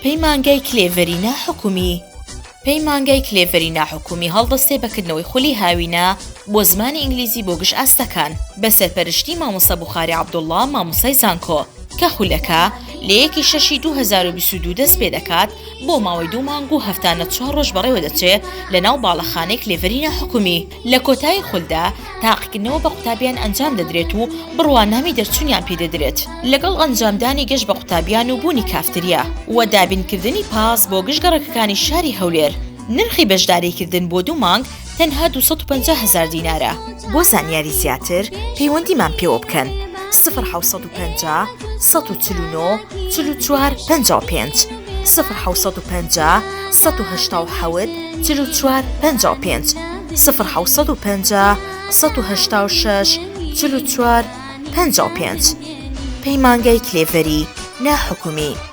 پەیمانگای کلێڤەری ناحکومی. پەیمانگای کلێڤەری ناحکومی هەڵدەستێ بە کردنەوەی خولی هاوینە بۆ زمانی ئینگلیزی بۆ گشت ئاستەکان بە سەرپەرشتی مامۆستا بوخاری عەبدوڵڵا مامۆستای زانکۆ کە خولەکە لە یەکی شەشی 2022 دەست پێ دەکات بۆ ماوەی دوو مانگ و هەفتانە چوار ڕۆژ بەڕێوە دەچێ لە ناو باڵەخانەی کلێڤەری ناحکومی. لە کۆتایی خولدا تاقیکردنەوە بە قوتابیان ئەنجام دەدرێت و بڕوانامەی دەرچوونیان پێدەدرێت لەگەڵ ئەنجامدانی گەشت بە قوتابیان و بوونی کافتریا و دابینکردنی پاس بۆ گشت گەڕەکەکانی شاری هەولێر. نرخی بەشداریکردن بۆ دوو مانگ تەنها 250 هەزار دینارە. بۆ زانیاری زیاتر پەیوەندیمان پێوە بکەن، سفر 750 149 44 55، سفر 750 187 44 55، سفر 750 186 44 55. پەیمانگای کلێڤەری ناحکومی.